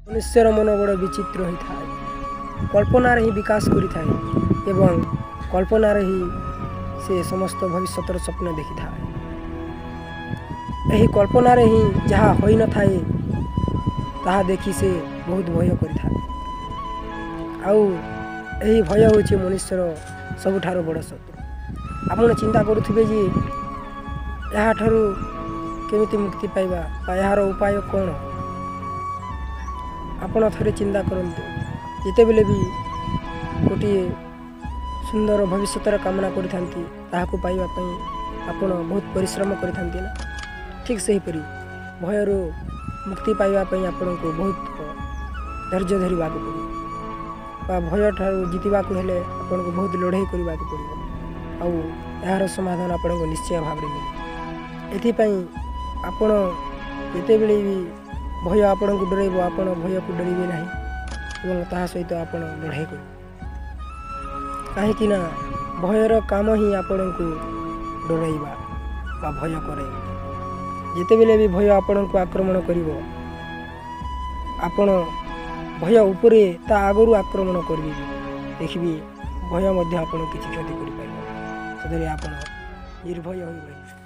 ମନୁଷ୍ୟର ମନ ବଡ଼ ବିଚିତ୍ର ହୋଇଥାଏ। କଳ୍ପନାରେ ହିଁ ବିକାଶ କରିଥାଏ ଏବଂ କଳ୍ପନାରେ ହିଁ ସେ ସମସ୍ତ ଭବିଷ୍ୟତର ସ୍ୱପ୍ନ ଦେଖିଥାଏ। ଏହି କଳ୍ପନାରେ ହିଁ ଯାହା ହୋଇନଥାଏ ତାହା ଦେଖି ସେ ବହୁତ ଭୟ କରିଥାଏ। ଆଉ ଏହି ଭୟ ହେଉଛି ମନୁଷ୍ୟର ସବୁଠାରୁ ବଡ଼ ଶତ୍ରୁ। ଆପଣ ଚିନ୍ତା କରୁଥିବେ ଯେ ଏହାଠାରୁ କେମିତି ମୁକ୍ତି ପାଇବା ବା ଏହାର ଉପାୟ କ'ଣ? ଆପଣ ଥରେ ଚିନ୍ତା କରନ୍ତୁ, ଯେତେବେଳେ ବି ଗୋଟିଏ ସୁନ୍ଦର ଭବିଷ୍ୟତର କାମନା କରିଥାନ୍ତି, ତାହାକୁ ପାଇବା ପାଇଁ ଆପଣ ବହୁତ ପରିଶ୍ରମ କରିଥାନ୍ତି ନା? ଠିକ୍ ସେହିପରି ଭୟରୁ ମୁକ୍ତି ପାଇବା ପାଇଁ ଆପଣଙ୍କୁ ବହୁତ ଧୈର୍ଯ୍ୟ ଧରିବାକୁ ପଡ଼ିବ ବା ଭୟଠାରୁ ଜିତିବାକୁ ହେଲେ ଆପଣଙ୍କୁ ବହୁତ ଲଢ଼େଇ କରିବାକୁ ପଡ଼ିବ, ଆଉ ଏହାର ସମାଧାନ ଆପଣଙ୍କୁ ନିଶ୍ଚୟ ଭାବରେ ମିଳିବ। ଏଥିପାଇଁ ଆପଣ ଯେତେବେଳେ ବି ଭୟ ଆପଣଙ୍କୁ ଡରାଇବ, ଆପଣ ଭୟକୁ ଡରିବେ ନାହିଁ ଏବଂ ତାହା ସହିତ ଆପଣ ଲଢ଼େଇ କରିବେ। କାହିଁକି ନା ଭୟର କାମ ହିଁ ଆପଣଙ୍କୁ ଡରାଇବା ବା ଭୟ କରାଇବା। ଯେତେବେଳେ ବି ଭୟ ଆପଣଙ୍କୁ ଆକ୍ରମଣ କରିବ, ଆପଣ ଭୟ ଉପରେ ତା ଆଗରୁ ଆକ୍ରମଣ କରିବେ, ଦେଖିବେ ଭୟ ମଧ୍ୟ ଆପଣଙ୍କୁ କିଛି କ୍ଷତି କରିପାରିବ। ସେଥିରେ ଆପଣ ନିର୍ଭୟ ହୋଇ ରହିବେ।